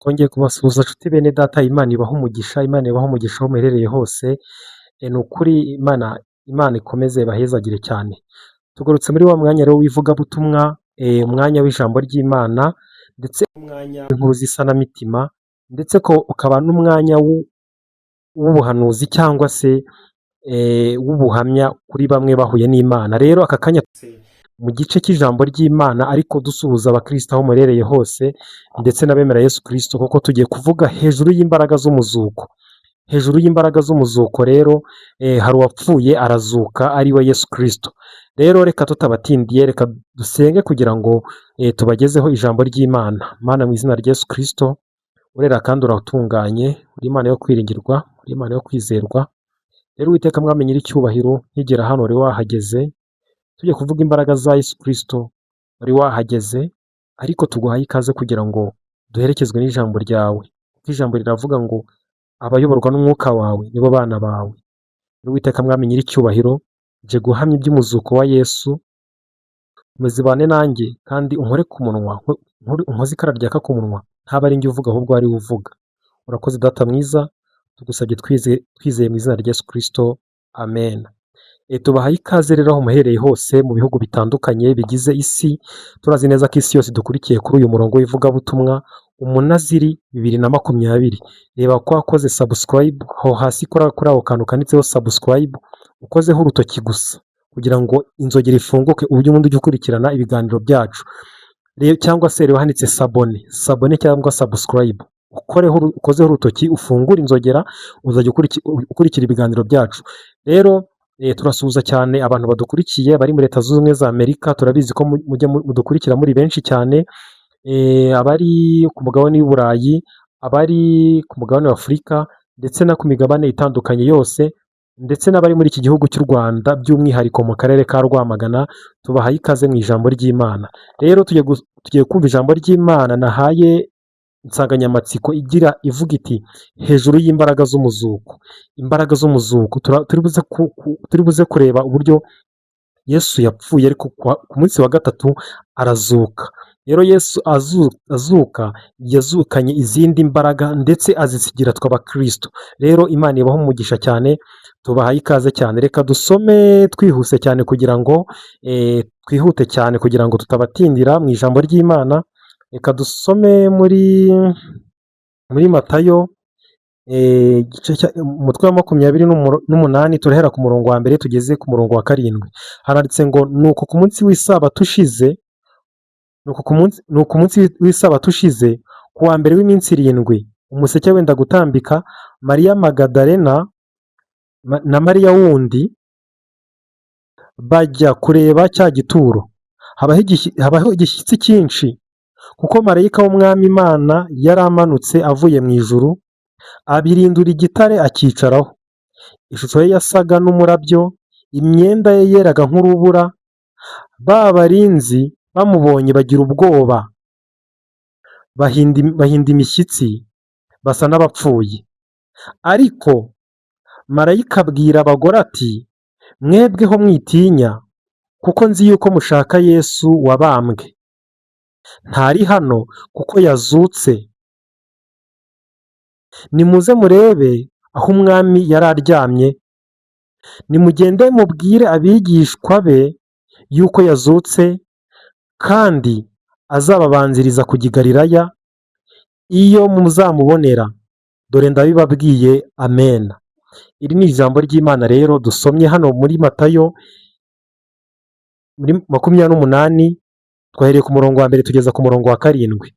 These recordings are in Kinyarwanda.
Twongeye kubasuhuza nshuti bene data, Imana ibahe umugisha, Imana ibahe umugisha aho muherereye hose, ni ukuri Imana ikomeze ibahezagire cyane. Tugarutse muri wa mwanya rero w'ivugabutumwa, umwanya w'ijambo ry'Imana ndetse n'umwanya w'inkuru z'isanamitima, ndetse ko ukaba n'umwanya w'ubuhanuzi cyangwa se w'ubuhamya kuri bamwe bahuye n'Imana. Rero aka kanya mu gice cy'ijambo ry'Imana, ariko dusuhuza abakristo aho muherereye hose ndetse n'abemera Yesu Kristo, kuko tugiye kuvuga hejuru y'imbaraga z'umuzuko. Hejuru y'imbaraga z'umuzuko rero, hari uwapfuye arazuka, ari we Yesu Kristo. Rero reka tutabatindiye, reka dusenge kugira ngo tubagezeho ijambo ry'Imana. Mana, mu izina rya Yesu Kristo, urera kandi uratunganye, uri Imana yo kwiringirwa, uri Imana yo kwizerwa. Rero Uwiteka Mwami nyir'icyubahiro, nkigera hano wari wahageze, tujye kuvuga imbaraga za Yesu Kristo, wari wahageze, ariko tuguhaye ikaze kugira ngo duherekezwe n'ijambo ryawe, kuko ijambo riravuga ngo abayoborwa n'umwuka wawe nibo bana bawe. Rero Uwiteka Mwami nyir'icyubahiro, nje guhamya iby'umuzuko wa Yesu, muzibane nanjye kandi unkore ku munwa, unkoze ikara ryaka ku munwa, ntabe ari njye uvuga ahubwo ari we uvuga. Urakoze Data mwiza, tugusabye twizeye mu izina rya Yesu Kristo, amen. Tubahaye ikaze rero aho muherereye hose mu bihugu bitandukanye bigize isi. Turazi neza ko isi yose dukurikiye kuri uyu murongo w'ivugabutumwa Umunaziri 2020. Reba ko wakoze subscribe aho hasi kuri ako kantu kanditseho subscribe, ukozeho urutoki gusa kugira ngo inzogera ifunguke, uburyo ubundi ujye ukurikirana ibiganiro byacu. Cyangwa se reba handitse s'abonner, s'abonner cyangwa subscribe, ukoreho, ukozeho urutoki ufungure inzogera, uzajya ukurikira ibiganiro byacu. Rero turasuhuza cyane abantu badukurikiye bari muri Leta Zunze Ubumwe za Amerika, turabizi ko mujya mudukurikira muri benshi cyane, abari ku mugabane w'i Burayi, abari ku mugabane wa Afurika ndetse no ku migabane itandukanye yose, ndetse n'abari muri iki gihugu cy'u Rwanda, by'umwihariko mu karere ka Rwamagana, tubahaye ikaze mu ijambo ry'Imana. Rero tugiye kumva ijambo ry'Imana nahaye insanganyamatsiko igira ivuga iti: "Hejuru y'imbaraga z'umuzuko." Imbaraga z'umuzuko, turi buze kureba uburyo Yesu yapfuye ariko ku munsi wa gatatu arazuka. Rero Yesu azuka yazukanye izindi mbaraga ndetse azisigira twe abakristo. Rero Imana ibahe umugisha cyane, tubahaye ikaze cyane. Reka dusome twihuse cyane kugira ngo twihute cyane kugira ngo tutabatindira mu ijambo ry'Imana. Reka dusome muri Matayo, umutwe wa 28, turahera ku murongo wa mbere tugeze ku murongo wa karindwi. Haranditse ngo: "Nuko ku munsi w'isabato ushize, nuko umunsi w'isabato ushize, ku wa mbere w'iminsi 7, umuseke wenda gutambika, Mariya Magadalena na Mariya wundi bajya kureba cya gituro. Habaho igishyitsi cyinshi, kuko marayika w'Umwami Imana yari amanutse avuye mu ijuru, abirindura igitare acyicaraho. Ishusho ye yasaga n'umurabyo, imyenda ye yeraga nk'urubura. Ba barinzi bamubonye bagira ubwoba, bahinda imishyitsi, basa n'abapfuye. Ariko marayika abwira abagore ati: 'Mwebweho mwitinya, kuko nzi yuko mushaka Yesu wabambwe. Ntari hano, kuko yazutse. Nimuze murebe aho Umwami yari aryamye. Nimugende mubwire abigishwa be yuko yazutse, kandi azababanziriza kujya i Galilaya, iyo muzamubonera. Dore ndabibabwiye. Amen." Iri ni ijambo ry'Imana rero dusomye hano muri Matayo muri 28, twahereye ku murongo wa mbere tugeza ku murongo wa karindwi.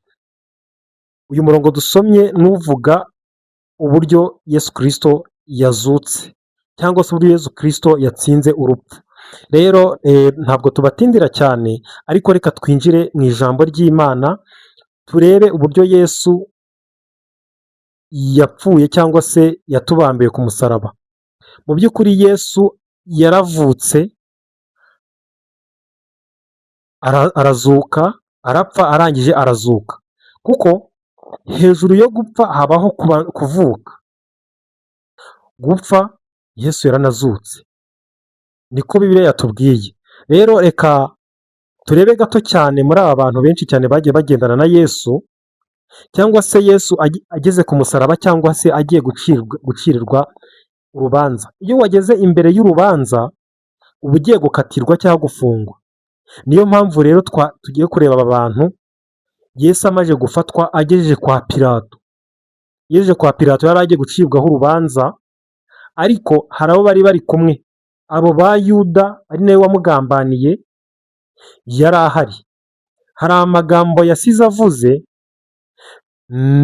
Uyu murongo dusomye n'uvuga uburyo Yesu Kirisito yazutse cyangwa se uburyo Yesu Kirisito yatsinze urupfu. Rero ntabwo tubatindira cyane, ariko reka twinjire mu ijambo ry'Imana, turebe uburyo Yesu yapfuye cyangwa se yatubambiye ku musaraba. Mu by'ukuri Yesu yaravutse, arazuka, arapfa, arangije arazuka, kuko hejuru yo gupfa habaho kuvuka. Gupfa, Yesu yaranazutse, niko Bibiliya yatubwiye. Rero reka turebe gato cyane muri aba bantu benshi cyane bagiye bagendana na Yesu. Cyangwa se Yesu ageze ku musaraba, cyangwa se agiye gucirirwa urubanza. Iyo wageze imbere y'urubanza, uba ugiye gukatirwa cyangwa gufungwa. Niyo mpamvu rero tugiye kureba aba bantu. Yesu amaze gufatwa, agejeje kwa Pilato, agejeje kwa Pilato, yari agiye gucibwaho urubanza, ariko hari abo bari bari kumwe, abo ba Yuda, ari nawe wamugambaniye, yari ahari. Hari amagambo yasize avuze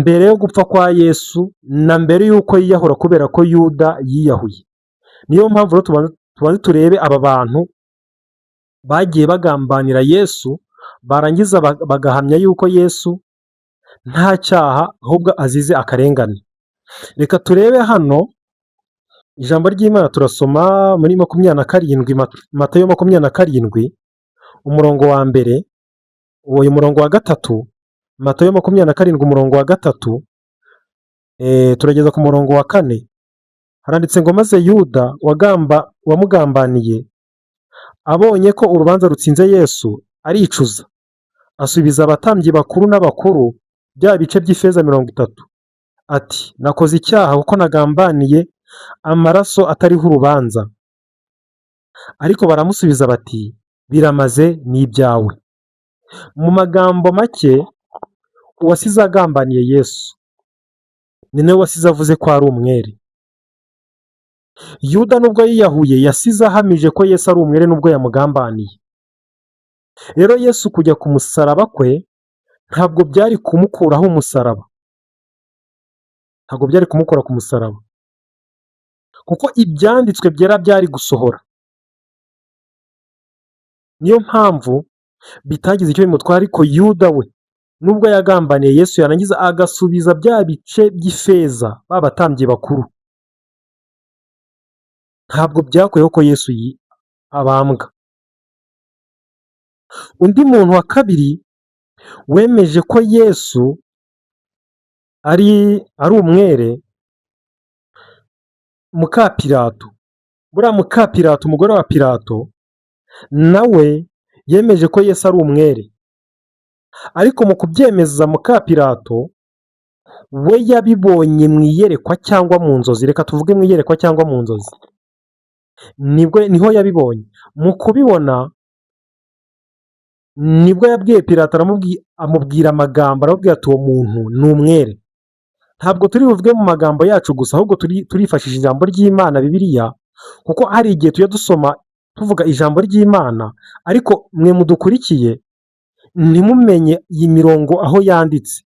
mbere yo gupfa kwa Yesu na mbere y'uko yiyahura, kubera ko Yuda yiyahuye. Niyo mpamvu rero tubanze turebe aba bantu bagiye bagambanira Yesu, barangiza bagahamya yuko Yesu nta cyaha, ahubwo azize akarengane. Reka turebe hano ijambo ry'Imana. Turasoma muri 27, Matayo 27, umurongo wa mbere, uyu murongo wa gatatu. Matayo 27, umurongo wa gatatu, turageza ku murongo wa kane. Haranditse ngo: "Maze Yuda wamugambaniye abonye ko urubanza rutsinze Yesu, aricuza, asubiza abatambyi bakuru n'abakuru bya bice by'ifeza 30, ati: 'Nakoze icyaha kuko nagambaniye amaraso atariho urubanza.' Ariko baramusubiza bati: 'Biramaze, ni ibyawe.'" Mu magambo make, uwasize agambaniye Yesu ni nawe wasize avuze ko ari umwere. Yuda, nubwo yiyahuye, yasize ahamije ko Yesu ari umwere nubwo yamugambaniye. Rero Yesu kujya ku musaraba kwe ntabwo byari kumukuraho umusaraba, ntabwo byari kumukura ku musaraba, kuko ibyanditswe byera byari gusohora. Niyo mpamvu bitagize icyo bimutwara. Ariko Yuda we, nubwo yagambaniye Yesu, yarangiza agasubiza bya bice by'ifeza ba batambyi bakuru, ntabwo byakuyeho ko Yesu abambwa. Undi muntu wa kabiri wemeje ko Yesu ari umwere, muka Pilato. Buriya muka Pilato, umugore wa Pilato, nawe yemeje ko Yesu ari umwere. Ariko mu kubyemeza, muka Pilato we yabibonye mu iyerekwa cyangwa mu nzozi. Reka tuvuge mu iyerekwa cyangwa mu nzozi, nibwo niho yabibonye. Mu kubibona nibwo yabwiye Pilato, amubwira amagambo, aramubwira ati: "Uwo muntu ni umwere." Ntabwo turi buvuge mu magambo yacu gusa, ahubwo turifashisha ijambo ry'Imana, Bibiliya, kuko hari igihe tujya dusoma tuvuga ijambo ry'Imana, ariko mwe mudukurikiye ntimumenye iyi mirongo aho yanditse,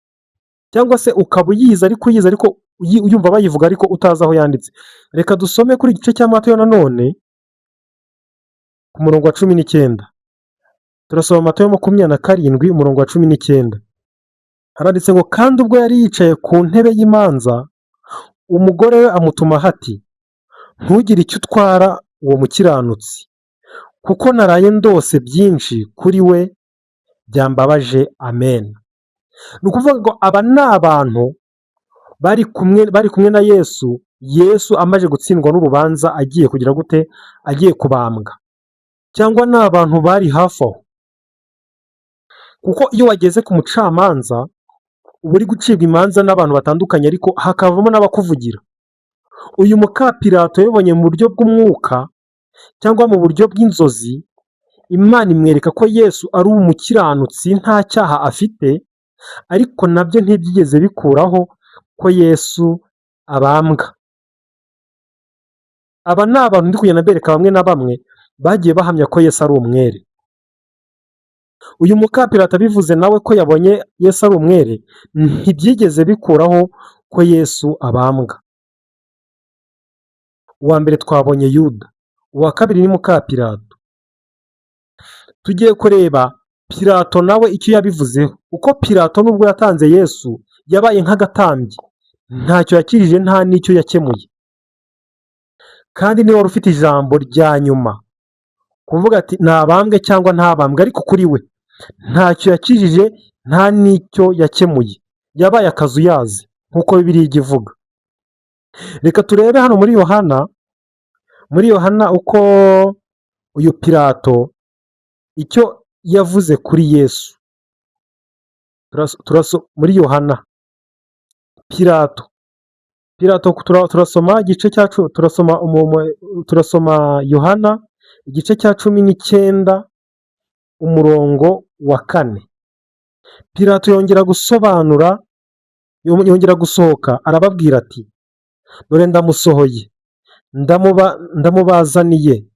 cyangwa se ukaba uyizi ariko uyizi, ariko uyumva bayivuga ariko utazi aho yanditse. Reka dusome kuri igice cya Matayo nanone, ku murongo wa 19. Turasoma Matayo 27, umurongo wa 19. Haranditse ngo: "Kandi ubwo yari yicaye ku ntebe y'imanza, umugore we amutumaho ati: 'Ntugire icyo utwara uwo mukiranutsi, kuko naraye ndose byinshi kuri we byambabaje. Amen.'" Ni ukuvuga ngo aba ni abantu bari kumwe na Yesu, Yesu amaze gutsindwa n'urubanza, agiye kugira gute? Agiye kubambwa. Cyangwa ni abantu bari hafi aho, kuko iyo wageze ku mucamanza uba uri gucibwa imanza n'abantu batandukanye, ariko hakavamo n'abakuvugira. Uyu muka Pilato yabibonye mu buryo bw'umwuka cyangwa mu buryo bw'inzozi, Imana imwereka ko Yesu ari umukiranutsi, nta cyaha afite, ariko nabyo ntibyigeze bikuraho ko Yesu abambwa. Aba ni abantu ndi kugenda mbereka, bamwe na bamwe bagiye bahamya ko Yesu ari umwere. Uyu muka Pilato abivuze nawe ko yabonye Yesu ari umwere, ntibyigeze bikuraho ko Yesu abambwa. Uwa mbere twabonye Yuda, uwa kabiri ni muka Pilato. Tugiye kureba Pilato nawe icyo yabivuzeho, kuko Pilato nubwo yatanze Yesu, yabaye nk'agatambyi, ntacyo yakijije, nta n'icyo yakemuye. Kandi niwe wari ufite ijambo rya nyuma kuvuga ati nabambwe cyangwa ntabambwe, ariko kuri we ntacyo yakijije, nta n'icyo yakemuye, yabaye akazuyazi nk'uko Bibiliya ijya ivuga. Reka turebe hano muri Yohana uko uyu Pilato icyo yavuze kuri Yesu. Muri Yohana. Pilato. Pilato turasoma igice cya turasoma Yohana igice cya 19 umurongo wa 4. Pilato yongera gusobanura, yongera gusohoka arababwira ati dore ndamusohoye, ndamubazaniye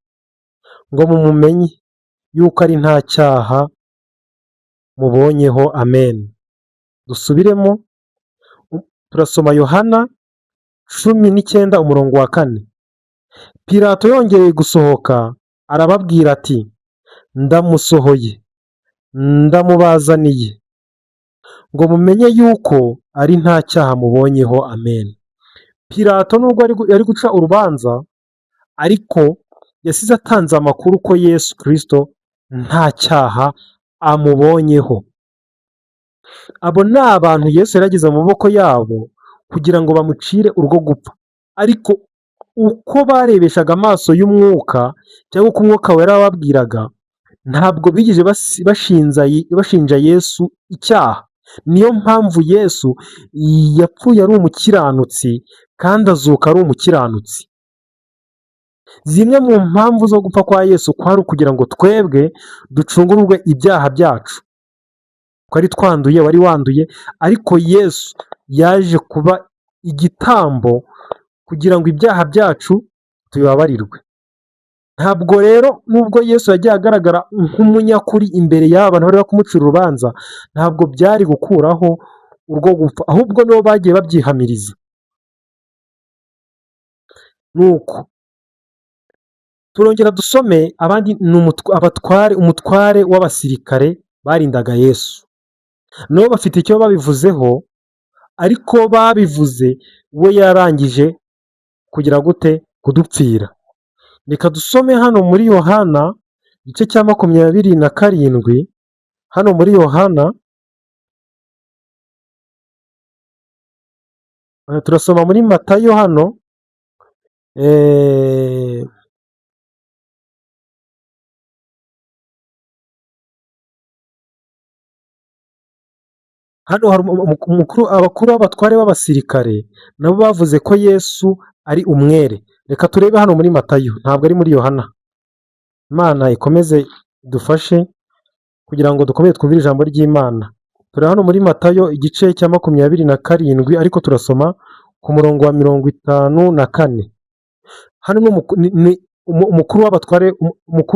ngo mumumenye yuko ari nta cyaha mubonyeho. Amen. Dusubiremo, turasoma Yohana 19 umurongo wa 4. Pilato yongeye gusohoka arababwira ati ndamusohoye, ndamubazaniye ngo mumenye yuko ari nta cyaha mubonyeho. Amen. Pilato nubwo yari guca urubanza, ariko yasize atanze amakuru ko Yesu Kristo nta cyaha amubonyeho. Abo ni abantu Yesu yari yageze mu maboko yabo kugira ngo bamucire urwo gupfa, ariko uko barebeshaga amaso y'umwuka cyangwa uko umwuka wera wababwiraga, ntabwo bigeze bashinja Yesu icyaha. Niyo mpamvu Yesu yapfuye ari umukiranutsi kandi azuka ari umukiranutsi. Zimwe mu mpamvu zo gupfa kwa Yesu kwari ukugira ngo twebwe ducungurwe ibyaha byacu. Twari twanduye, wari wanduye, ariko Yesu yaje kuba igitambo kugira ngo ibyaha byacu tubibabarirwe. Ntabwo rero nubwo Yesu yagiye agaragara nk'umunyakuri imbere y'aba bantu bari kumucira urubanza, ntabwo byari gukuraho urwo gupfa, ahubwo nibo bagiye babyihamiriza. Nuko turongera dusome abandi, ni abatware, umutware w'abasirikare barindaga Yesu, nabo bafite icyo babivuzeho, ariko babivuze we yarangije kugira gute? Kudupfira. Reka dusome hano muri Yohana igice cya 27, hano muri Yohana turasoma muri Matayo hano, hano hari abakuru b'abatware b'abasirikare nabo bavuze ko Yesu ari umwere. Reka turebe hano muri Matayo, ntabwo ari muri Yohana. Imana ikomeze idufashe kugira ngo dukomeze twumvire ijambo ry'Imana. Turi hano muri Matayo igice cya 27, ariko turasoma ku murongo wa 54. Hano ni umukuru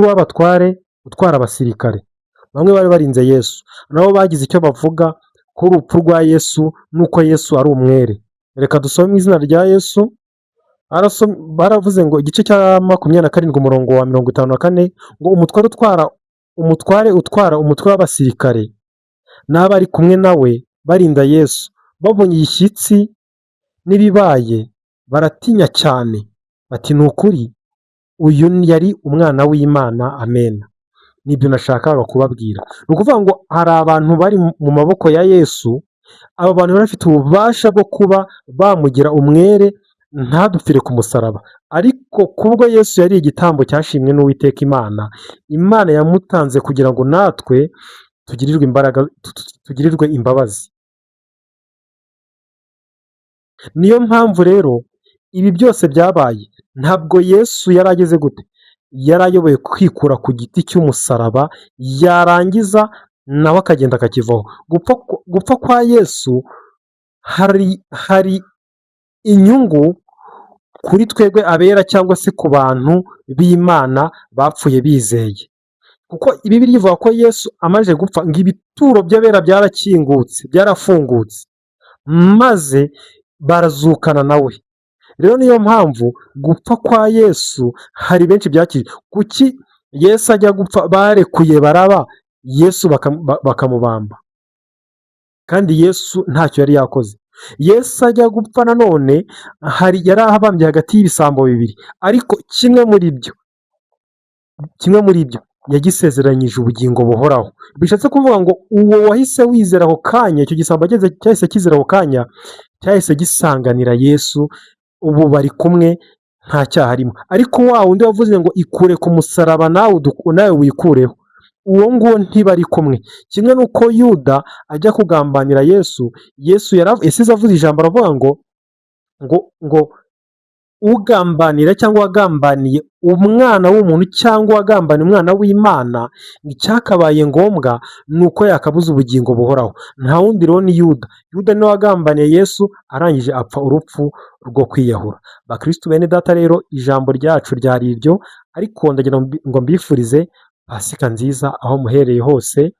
w'abatware utwara abasirikare, bamwe bari barinze Yesu, nabo bagize icyo bavuga ku rupfu rwa Yesu n'uko Yesu ari umwere. Reka dusome mu izina rya Yesu. Baravuze ngo igice cya 27 umurongo wa 54 ngo umutware utwara umutwe w'abasirikare n'abari kumwe nawe barinda Yesu, babonye igishyitsi n'ibibaye baratinya cyane, bati ni ukuri uyu yari umwana w'Imana. Amen. Nibyo nashakaga kubabwira. Ni ukuvuga ngo hari abantu bari mu maboko ya Yesu, abo bantu bari bafite ububasha bwo kuba bamugira umwere ntadupfire ku musaraba, ariko kubwo Yesu yari igitambo cyashimwe n'Uwiteka Imana, Imana yamutanze kugira ngo natwe tugirirwe imbaraga, tugirirwe imbabazi. Niyo mpamvu rero ibi byose byabaye, ntabwo Yesu yari ageze gute? Yari ayoboye kwikura ku giti cy'umusaraba, yarangiza nawe akagenda akakivaho. Gupfa kwa Yesu hari inyungu kuri twebwe abera cyangwa se ku bantu b'Imana bapfuye bizeye, kuko Bibiliya ivuga ko Yesu amaze gupfa ngo ibituro by'abera byarakingutse, byarafungutse, maze barazukana nawe. Rero niyo mpamvu gupfa kwa Yesu hari benshi byakiriye. Kuki Yesu ajya gupfa barekuye Baraba, Yesu bakamubamba, kandi Yesu ntacyo yari yakoze? Yesu ajya gupfa nanone hari yari ahabambye hagati y'ibisambo bibiri, ariko kimwe muri byo yagisezeranyije ubugingo buhoraho. Bishatse kuvuga ngo uwo wahise wizera ako kanya, icyo gisambo cyahise kizera ako kanya, cyahise gisanganira Yesu, ubu bari kumwe nta cyaha arimo. Ariko wa wundi wavuze ngo ikure ku musaraba nawe wikureho, Uwo nguwo ntibari kumwe. Kimwe n'uko Yuda ajya kugambanira Yesu, Yesu yasize avuze ijambo, aravuga ngo ugambanira cyangwa wagambaniye umwana w'umuntu cyangwa wagambaniye umwana w'Imana, icyakabaye ngombwa ni uko yakabuza ubugingo buhoraho. Nta wundi rero ni Yuda. Yuda niwe wagambaniye Yesu, arangije apfa urupfu rwo kwiyahura. Bakristu bene data rero, ijambo ryacu ryari iryo, ariko ndagira ngo mbifurize Pasika nziza aho muherereye hose.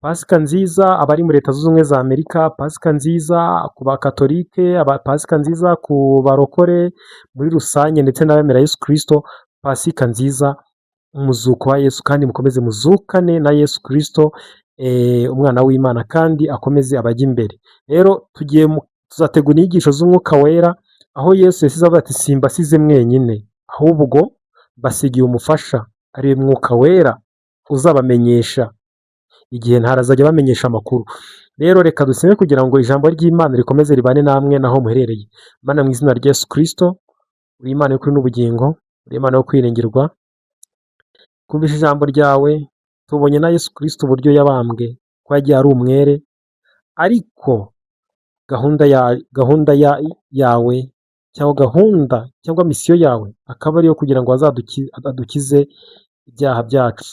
Pasika nziza abari muri Leta Zunze Ubumwe za Amerika, Pasika nziza ku bakatolike, Pasika nziza ku barokore muri rusange ndetse n'abemera Yesu Kristo, Pasika nziza, umuzuko wa Yesu, kandi mukomeze muzukane na Yesu Kristo, umwana w'Imana, kandi akomeze abajye imbere. Rero tugiye tuzategura inyigisho z'umwuka wera, aho Yesu yasize avuga ati: "Simbasize mwenyine, ahubwo mbasigiye umufasha, ari we mwuka wera uzabamenyesha igihe ntarazajya bamenyesha amakuru." Rero reka dusenge kugira ngo ijambo ry'Imana rikomeze ribane namwe naho muherereye. Mana, mu izina rya Yesu Kristo, uri Imana y'ukuri n'ubugingo, uri Imana yo kwiringirwa. Twumvise ijambo ryawe, tubonye na Yesu Kristo uburyo yabambwe, ko yagiye ari umwere, ariko gahunda yawe cyangwa gahunda cyangwa mission yawe akaba ariyo kugira ngo adukize ibyaha byacu.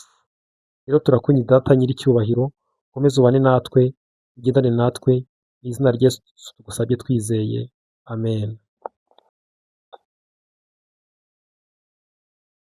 Rero turakwinginze Data nyir'icyubahiro, ukomeze ubane natwe, ugendane natwe, mu izina rya Yesu tugusabye twizeye, amen.